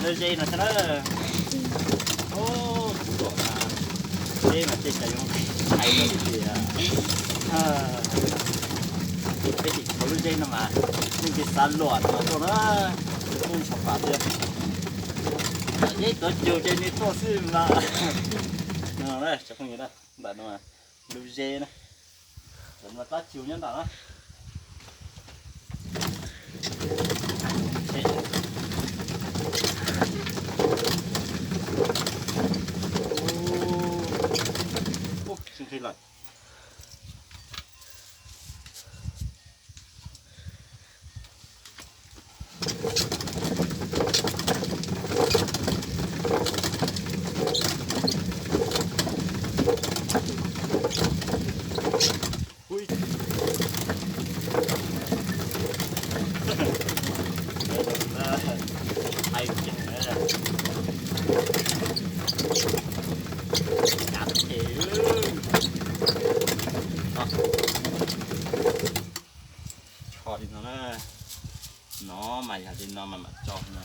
Lub zeb no xwb na. Kuv luam mas zeb mas tej cas yuav hais tias peb tsis tau lub zeb no mas yeej tsis xav luam no tuaj na. Kuj tshov pam tias zeb tuav cug ces nws tuaj xwb mas. Cov phooj ywg na, ntawm no lub zeb na, cov no pab cug nyob ntawm na. Tsis nqhis lawm. Tso li no na. No mas yog li no mas mam tso no.